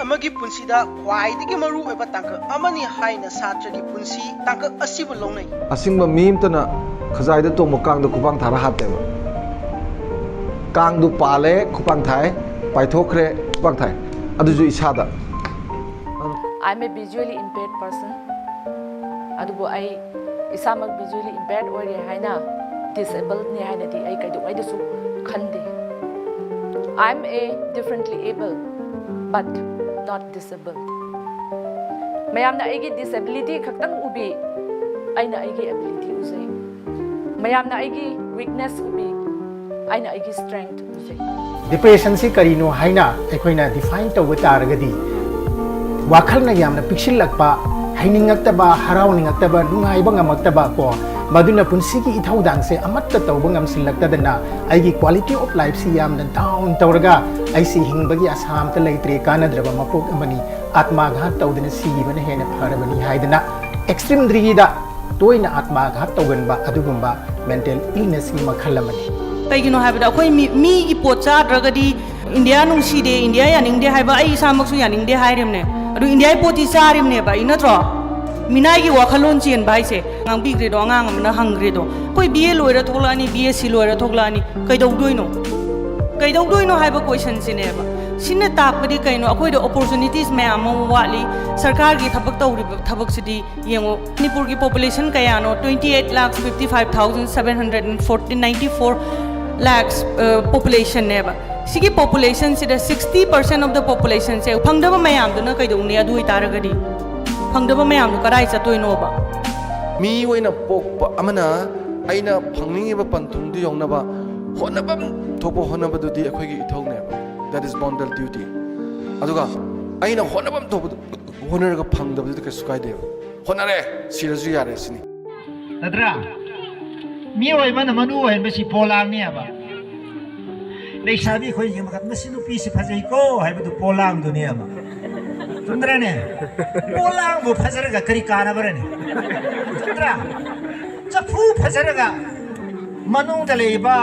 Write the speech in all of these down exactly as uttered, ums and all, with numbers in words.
ꯑꯃꯒꯤ ꯄꯨꯟꯁꯤꯗ ꯈ꯭ꯋꯥꯏꯗꯒꯤ ꯃꯔꯨ ꯑꯣꯏꯕ ꯇꯥꯡꯀꯛ ꯑꯃꯅꯤ ꯍꯥꯏꯅ ꯁꯥꯇ꯭ꯔꯒꯤ ꯄꯨꯟꯁꯤ ꯇꯥꯡꯀꯛ ꯑꯁꯤꯕꯨ ꯂꯧꯅꯩ꯫ ꯑꯁꯤꯡꯕ ꯃꯤ ꯑꯃꯇꯅ ꯈꯖꯥꯏꯗ ꯇꯣꯡꯕ ꯀꯥꯡꯗ ꯈꯨꯄꯥꯡ ꯊꯥꯔ ꯍꯥꯠꯇꯦꯕ꯫ ꯀꯥꯡꯗꯨ ꯄꯥꯜꯂꯦ, ꯈꯨꯄꯥꯡ ꯊꯥꯏ, ꯄꯥꯏꯊꯣꯛꯈ꯭ꯔꯦ, ꯈꯨꯄꯥꯡ ꯊꯥꯏ꯫ ꯑꯗꯨꯁꯨ ꯏꯁꯥꯗ꯫ I'm a visually impaired person. ꯑꯗꯨꯕꯨ ꯑꯩ ꯏꯁꯥꯃꯛ visually impaired ꯑꯣꯏꯔꯦ ꯍꯥꯏꯅ disabledꯅꯦ ꯍꯥꯏꯅꯗꯤ ꯑꯩ ꯀꯩꯗꯧꯉꯩꯗꯁꯨ ꯈꯟꯗꯦ꯫ I'm a differently able but not disabled. ꯃꯌꯥꯝꯅ ꯑꯩꯒꯤ disability ꯈꯛꯇꯪ ꯎꯕꯤ, ꯑꯩꯅ ꯑꯩꯒꯤ ability ꯎꯖꯩ꯫ ꯃꯌꯥꯝꯅ ꯑꯩꯒꯤ weakness ꯎꯕꯤ, ꯑꯩꯅ ꯑꯩꯒꯤ strength ꯎꯖꯩ꯫ ꯗꯤꯄ꯭ꯔꯦꯁꯟꯁꯤ ꯀꯔꯤꯅꯣ ꯍꯥꯏꯅ ꯑꯩꯈꯣꯏꯅ ꯗꯤꯐꯥꯏꯟ ꯇꯧꯕ ꯇꯥꯔꯒꯗꯤ, ꯋꯥꯈꯜꯅ ꯌꯥꯝꯅ ꯄꯤꯛꯁꯤꯜꯂꯛꯄ, ꯍꯩꯅꯤꯡꯉꯛꯇꯕ, ꯍꯔꯥꯎꯅꯤꯡꯉꯛꯇꯕ, ꯅꯨꯡꯉꯥꯏꯕ ꯉꯝꯃꯛꯇꯕ ꯀꯣ, ꯃꯗꯨꯅ ꯄꯨꯟꯁꯤꯒꯤ ꯏꯊꯧꯗꯥꯡꯁꯦ ꯑꯃꯠꯇ ꯇꯧꯕ ꯉꯝꯁꯤꯜꯂꯛꯇꯗꯅ ꯑꯩꯒꯤ quality of lifeꯁꯤ ꯌꯥꯝꯅ down ꯇꯧꯔꯒ ꯑꯩꯁꯤ ꯍꯤꯡꯕꯒꯤ ꯑꯁꯥ ꯑꯃꯠꯇ ꯂꯩꯇ꯭ꯔꯦ, ꯀꯥꯟꯅꯗ꯭ꯔꯕ ꯃꯄꯣꯛ ꯑꯃꯅꯤ, ꯑꯥꯠꯃꯥꯘꯥꯠ ꯇꯧꯗꯅ ꯁꯤꯈꯤꯕꯅ ꯍꯦꯟꯅ ꯐꯔꯕꯅꯤ ꯍꯥꯏꯗꯅ extreme degree ꯗ ꯇꯣꯏꯅ ꯑꯥꯠꯃꯥꯘꯥꯠ ꯇꯧꯒꯟꯕ ꯑꯗꯨꯒꯨꯝꯕ mental illness ꯀꯤ ꯃꯈꯜ ꯑꯃꯅꯤ꯫ ꯀꯩꯒꯤꯅꯣ ꯍꯥꯏꯕꯗ ꯑꯩꯈꯣꯏ ꯃꯤ, ꯃꯤꯒꯤ ꯄꯣꯠ ꯆꯥꯗ꯭ꯔꯒꯗꯤ ꯏꯟꯗꯤꯌꯥ ꯅꯨꯡꯁꯤꯗꯦ, ꯏꯟꯗꯤꯌꯥ ꯌꯥꯅꯤꯡꯗꯦ ꯍꯥꯏꯕ ꯑꯩ ꯏꯁꯥꯃꯛꯁꯨ ꯌꯥꯅꯤꯡꯗꯦ ꯍꯥꯏꯔꯤꯕꯅꯦ꯫ ꯑꯗꯨ ꯏꯟꯗꯤꯌꯥꯒꯤ ꯄꯣꯠꯇꯤ ꯆꯥꯔꯤꯕꯅꯦꯕ ꯑꯩ, ꯅꯠꯇ꯭ꯔꯣ? ꯃꯤꯅꯥꯏꯒꯤ ꯋꯥꯈꯜꯂꯣꯟ ꯆꯦꯟꯕ ꯍꯥꯏꯁꯦ꯫ ꯉꯥꯡꯕꯤꯈ꯭ꯔꯦꯗꯣ, ꯑꯉꯥꯡ ꯑꯃꯅ ꯍꯪꯈ꯭ꯔꯦꯗꯣ, ꯑꯩꯈꯣꯏ B A ꯂꯣꯏꯔ ꯊꯣꯛꯂꯛꯑꯅꯤ, B S C ꯂꯣꯏꯔ ꯊꯣꯛꯂꯛꯑꯅꯤ, ꯀꯩꯗꯧꯗꯣꯏꯅꯣ? ꯀꯩꯗꯧꯗꯣꯏꯅꯣ ꯍꯥꯏꯕ question ꯁꯤꯅꯦꯕ꯫ ꯁꯤꯅ ꯇꯥꯛꯄꯗꯤ ꯀꯩꯅꯣ? ꯑꯩꯈꯣꯏꯗ opportunities ꯃꯌꯥꯝ ꯑꯃ ꯋꯥꯠꯂꯤ꯫ ꯁꯔꯀꯥꯔꯒꯤ ꯊꯕꯛ ꯇꯧꯔꯤꯕ ꯊꯕꯛꯁꯤꯗꯤ ꯌꯦꯡꯉꯣ, ꯃꯅꯤꯄꯨꯔꯒꯤ population ꯀꯌꯥꯅꯣ? Twenty eight lakh fifty five thousand seven hundred and forty, ninety four lakhs population ꯅꯦꯕ꯫ ꯁꯤꯒꯤ population ꯁꯤꯗ sixty percent of the population ꯁꯦ ꯐꯪꯗꯕ ꯃꯌꯥꯝꯗꯨꯅ ꯀꯩꯗꯧꯅꯤ? ꯑꯗꯨ ꯑꯣꯏꯇꯥꯔꯒꯗꯤ ꯐꯪꯗꯕ ꯃꯌꯥꯝꯗꯨ ꯀꯗꯥꯏ ꯆꯠꯇꯣꯏꯅꯣꯕ? ꯃꯤ ꯑꯣꯏꯅ ꯄꯣꯛꯄ ꯑꯃꯅ ꯑꯩꯅ ꯐꯪꯅꯤꯡꯉꯤꯕ ꯄꯟꯊꯨꯡꯗꯨ ꯌꯧꯅꯕ ꯍꯣꯠꯅꯐꯝ ꯊꯣꯛꯄ ꯍꯣꯠꯅꯕꯗꯨꯗꯤ ꯑꯩꯈꯣꯏꯒꯤ ꯏꯊꯧꯅꯦꯕ꯫ That is bounden duty. ꯑꯗꯨꯒ ꯑꯩꯅ ꯍꯣꯠꯅꯐꯝ ꯊꯣꯛꯄꯗꯨ ꯍꯣꯠꯅꯔꯒ ꯐꯪꯗꯕꯗꯨꯗꯤ ꯀꯩꯁꯨ ꯀꯥꯏꯗꯦꯕ꯫ ꯍꯣꯠꯅꯔꯦ, ꯁꯤꯔꯁꯨ ꯌꯥꯔꯦ ꯁꯤꯅꯤ꯫ ꯅꯠꯇ꯭ꯔꯥ? ꯃꯤꯑꯣꯏꯕꯅ ꯃꯅꯨ ꯑꯣꯏꯍꯟꯕꯁꯤ ꯄꯣꯂꯥꯡꯅꯦꯕ꯫ ꯂꯩꯁꯥꯕꯤ ꯑꯩꯈꯣꯏ ꯌꯦꯡꯕ ꯀꯥꯟꯗ, "ꯃꯁꯤ ꯅꯨꯄꯤꯁꯤ ꯐꯖꯩꯀꯣ" ꯍꯥꯏꯕꯗꯨ ꯄꯣꯂꯥꯡꯗꯨꯅꯦꯕ꯫ ꯆꯨꯝꯗ꯭ꯔꯅꯦ? ꯄꯣꯂꯥꯡꯕꯨ ꯐꯖꯔꯒ ꯀꯔꯤ ꯀꯥꯟꯅꯕ꯭ꯔꯅꯦ? ꯆꯨꯝꯗ꯭ꯔꯥ? ꯆꯐꯨ ꯐꯖꯔꯒ ꯃꯅꯨꯡꯗ ꯂꯩꯕ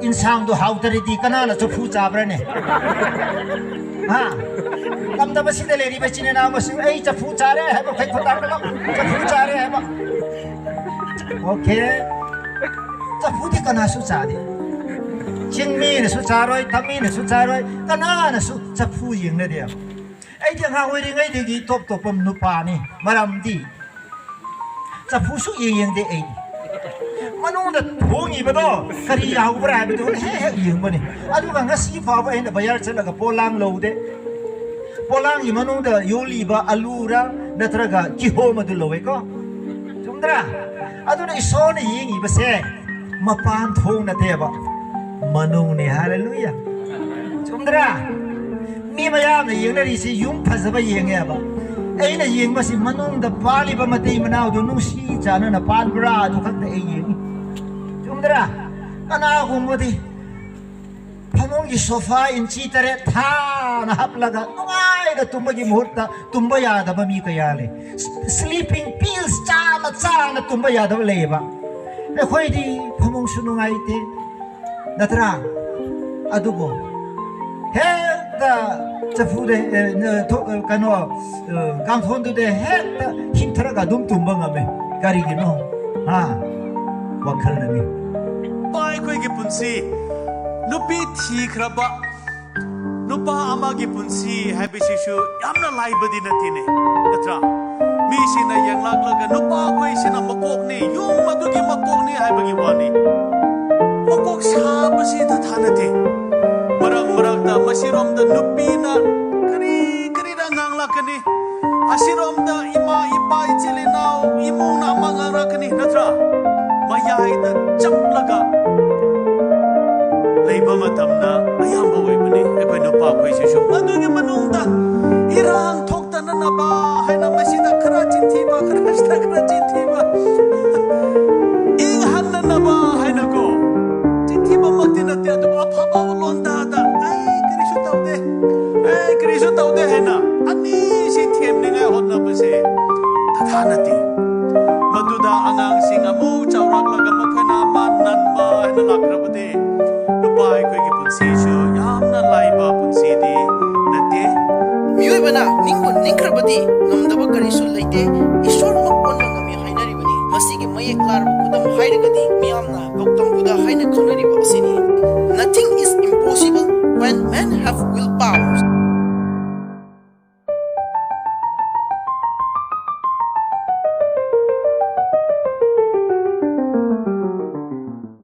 ꯏꯟꯁꯥꯡꯗꯣ ꯍꯥꯎꯇꯔꯗꯤ ꯀꯅꯥꯅ ꯆꯐꯨ ꯆꯥꯕ꯭ꯔꯅꯦ? ꯍꯥ? ꯂꯝꯗꯝ ꯑꯁꯤꯗ ꯂꯩꯔꯤꯕ ꯏꯆꯤꯟ ꯏꯅꯥꯎ ꯃꯁꯤꯡ, ꯑꯩ ꯆꯐꯨ ꯆꯥꯔꯦ ꯍꯥꯏꯕ ꯈꯩ ꯈꯨꯠ ꯊꯥꯡꯒꯠꯂꯣ꯫ ꯆꯐꯨ ꯆꯥꯔꯦ ꯍꯥꯏꯕ꯫ ꯑꯣꯀꯦ꯫ ꯆꯐꯨꯗꯤ ꯀꯅꯥꯁꯨ ꯆꯥꯗꯦ꯫ ꯆꯤꯡꯃꯤꯅꯁꯨ ꯆꯥꯔꯣꯏ, ꯇꯝꯃꯤꯅꯁꯨ ꯆꯥꯔꯣꯏ, ꯀꯅꯥꯅꯁꯨ ꯆꯐꯨ ꯌꯦꯡꯅꯗꯦꯕ꯫ ꯑꯩꯗꯤ ꯑꯉꯥꯡ ꯑꯣꯏꯔꯤꯉꯩꯗꯒꯤ ꯇꯣꯞ ꯇꯣꯞꯄ ꯅꯨꯄꯥꯅꯤ꯫ ꯃꯔꯝꯗꯤ ꯆꯐꯨ ꯁꯨꯛꯌꯦꯡ ꯌꯦꯡꯗꯦ ꯑꯩꯗꯤ꯫ ꯃꯅꯨꯡꯗ ꯊꯣꯡꯉꯤꯕꯗꯣ ꯀꯔꯤ ꯌꯥꯎꯕ꯭ꯔꯥ ꯍꯥꯏꯕꯗꯨ ꯍꯦꯛ ꯍꯦꯛ ꯌꯦꯡꯕꯅꯤ꯫ ꯑꯗꯨꯒ ꯉꯁꯤ ꯐꯥꯎꯕ ꯑꯩꯅ ꯕꯖꯥꯔ ꯆꯠꯂꯒ ꯄꯣꯂꯥꯡ ꯂꯧꯗꯦ꯫ ꯄꯣꯂꯥꯡꯒꯤ ꯃꯅꯨꯡꯗ ꯌꯣꯜꯂꯤꯕ ꯑꯂꯨꯔ ꯅꯠꯇ꯭ꯔꯒ ꯀꯤꯍꯣꯝ ꯑꯗꯨ ꯂꯧꯋꯦꯀꯣ꯫ ꯆꯨꯝꯗ꯭ꯔꯥ? ꯑꯗꯨꯅ ꯏꯁꯣꯔꯅ ꯌꯦꯡꯉꯤꯕꯁꯦ ꯃꯄꯥꯟ ꯊꯣꯡ ꯅꯠꯇꯦꯕ, ꯃꯅꯨꯡꯅꯦ꯫ ꯍꯥꯂꯦꯂꯨꯌꯥ! ꯆꯨꯝꯗ꯭ꯔꯥ? ꯃꯤ ꯃꯌꯥꯝꯅ ꯌꯦꯡꯅꯔꯤꯁꯤ ꯌꯨꯝ ꯐꯖꯕ ꯌꯦꯡꯉꯦꯕ꯫ ꯑꯩꯅ ꯌꯦꯡꯕꯁꯤ ꯃꯅꯨꯡꯗ ꯄꯥꯜꯂꯤꯕ ꯃꯇꯩ ꯃꯅꯥꯎꯗꯨ ꯅꯨꯡꯁꯤ ꯆꯥꯟꯅꯅ ꯄꯥꯟꯕ꯭ꯔꯥ ꯑꯗꯨ ꯈꯛꯇ ꯑꯩ ꯌꯦꯡꯉꯤ꯫ ꯆꯨꯝꯗ꯭ꯔꯥ? ꯀꯅꯥꯒꯨꯝꯕꯗꯤ ꯐꯃꯨꯡꯒꯤ ꯁꯣꯐꯥ ꯏꯟꯆꯤ ꯇꯔꯦꯠ ꯊꯥꯅ ꯍꯥꯞꯂꯒ ꯅꯨꯡꯉꯥꯏꯅ ꯇꯨꯝꯕꯒꯤ ꯃꯍꯨꯠꯇ ꯇꯨꯝꯕ ꯌꯥꯗꯕ ꯃꯤ ꯀꯌꯥ ꯂꯩ꯫ ꯁ꯭ꯂꯤꯄꯤꯡ ꯄꯤꯜꯁ ꯆꯥꯅ ꯆꯥꯅ ꯇꯨꯝꯕ ꯌꯥꯗꯕ ꯂꯩꯌꯦꯕ꯫ ꯑꯩꯈꯣꯏꯗꯤ ꯐꯃꯨꯡꯁꯨ ꯅꯨꯡꯉꯥꯏꯇꯦ, ꯅꯠꯇ꯭ꯔꯥ? ꯑꯗꯨꯕꯨ ꯍꯦꯛꯇ ꯆꯐꯨꯗ, ꯑꯦ, ꯅ-, ꯊꯣ-, ꯑꯦ, ꯀꯩꯅꯣ, ꯑꯦ, ꯀꯥꯡꯊꯣꯟꯗꯨꯗ ꯍꯦꯛꯇ ꯍꯤꯞꯊꯔꯒ ꯑꯗꯨꯝ ꯇꯨꯝꯕ ꯉꯝꯃꯦ꯫ ꯀꯔꯤꯒꯤꯅꯣ? ꯍꯥ? ꯋꯥꯈꯜꯅꯅꯤ꯫ ꯑꯩꯈꯣꯏꯒꯤ ꯄꯨꯟꯁꯤ, ꯅꯨꯄꯤ ꯊꯤꯈ꯭ꯔꯕ ꯅꯨꯄꯥ ꯑꯃꯒꯤ ꯄꯨꯟꯁꯤ ꯍꯥꯏꯕꯁꯤꯁꯨ ꯌꯥꯝꯅ ꯂꯥꯏꯕꯗꯤ ꯅꯠꯇꯦꯅꯦ, ꯅꯠꯇ꯭ꯔꯥ? ꯃꯤꯁꯤꯡꯅ ꯌꯦꯡꯂꯛꯂꯒ ꯅꯨꯄꯥ ꯑꯩꯈꯣꯏꯁꯤꯅ ꯃꯀꯣꯛꯅꯤ, ꯌꯨꯝ ꯑꯗꯨꯒꯤ ꯃꯀꯣꯛꯅꯤ ꯍꯥꯏꯕꯒꯤ ꯋꯥꯅꯤ꯫ ꯃꯀꯣꯛ ꯁꯥꯕꯁꯤ ꯊꯥꯊꯥ ꯅꯠꯇꯦ꯫ ꯃꯔꯛ ꯃꯔꯛꯇ ꯃꯁꯤꯔꯣꯝꯗ ꯅꯨꯄꯤꯅ ꯀꯔꯤ ꯀꯔꯤꯔ ꯉꯥꯡꯂꯛꯀꯅꯤ, ꯑꯁꯤꯔꯣꯝꯗ ꯏꯃꯥ ꯏꯄꯥ ꯏꯆꯤꯜ ꯏꯅꯥꯎ ꯏꯃꯨꯡꯅ ꯑꯃ ꯉꯥꯡꯂꯛꯀꯅꯤ, ꯅꯠꯇ꯭ꯔꯥ? ꯃꯌꯥꯏꯗ ꯆꯞꯂꯒ ꯂꯩꯕ ꯃꯇꯝꯗ ꯑꯌꯥꯝꯕ ꯑꯣꯏꯕꯅꯤ ꯑꯩꯈꯣꯏ ꯅꯨꯄꯥ ꯑꯩꯈꯣꯏꯁꯤꯁꯨ꯫ ꯃꯗꯨꯒꯤ ꯃꯅꯨꯡꯗ ꯏꯔꯥꯡ ꯊꯣꯛꯇꯅꯅꯕ ꯍꯥꯏꯅ ꯃꯁꯤꯗ ꯈꯔ ꯆꯤꯟꯊꯤꯕ, ꯈꯔ ꯁꯤꯗ ꯈꯔ ꯆꯤꯟꯊꯤꯕ, ꯏꯪꯍꯟꯅꯅꯕ ꯍꯥꯏꯅꯀꯣ, ꯆꯤꯟꯊꯤꯕꯃꯛꯇꯤ ꯅꯠꯇꯦ, ꯑꯗꯨꯕꯨ ꯑꯐꯕ ꯂꯣꯟꯗꯥꯗ, "ꯑꯩ ꯀꯔꯤꯁꯨ ꯇꯧꯗꯦ, ꯑꯩ ꯀꯔꯤꯁꯨ ꯇꯧꯗꯦ" ꯍꯥꯏꯅ ꯑꯅꯤꯁꯤ ꯊꯦꯝꯅꯤꯡꯉꯥꯏ ꯍꯣꯠꯅꯕꯁꯦ ꯊꯥꯊꯥ ꯅꯠꯇꯦ꯫ ꯃꯗꯨꯗ ꯑꯉꯥꯡꯁꯤꯡ ꯑꯃꯨꯛ ꯆꯥꯎꯔꯛꯂꯒ ꯃꯈꯣꯏꯅ ꯑꯃ ꯅꯟꯕ ꯃꯤꯑꯣꯏꯕꯅ ꯅꯤꯡꯕꯨ ꯅꯤꯡꯈ꯭ꯔꯕꯗꯤ ꯉꯝꯗꯕ ꯀꯔꯤꯁꯨ ꯂꯩꯇꯦ, ꯏꯁꯣꯔꯃꯛ ꯑꯣꯟꯕ ꯉꯝꯃꯤ ꯍꯥꯏꯅꯔꯤꯕꯅꯤ꯫ ꯃꯁꯤꯒꯤ ꯃꯌꯦꯛ ꯂꯥꯔꯕ ꯈꯨꯗꯝ ꯍꯥꯏꯔꯒꯗꯤ ꯃꯤꯌꯥꯝꯅ ꯒꯧꯇꯝ ꯕꯨꯙ ꯍꯥꯏꯅ ꯈꯪꯅꯔꯤꯕ ꯑꯁꯤꯅꯤ꯫ Nothing is impossible when men have will power.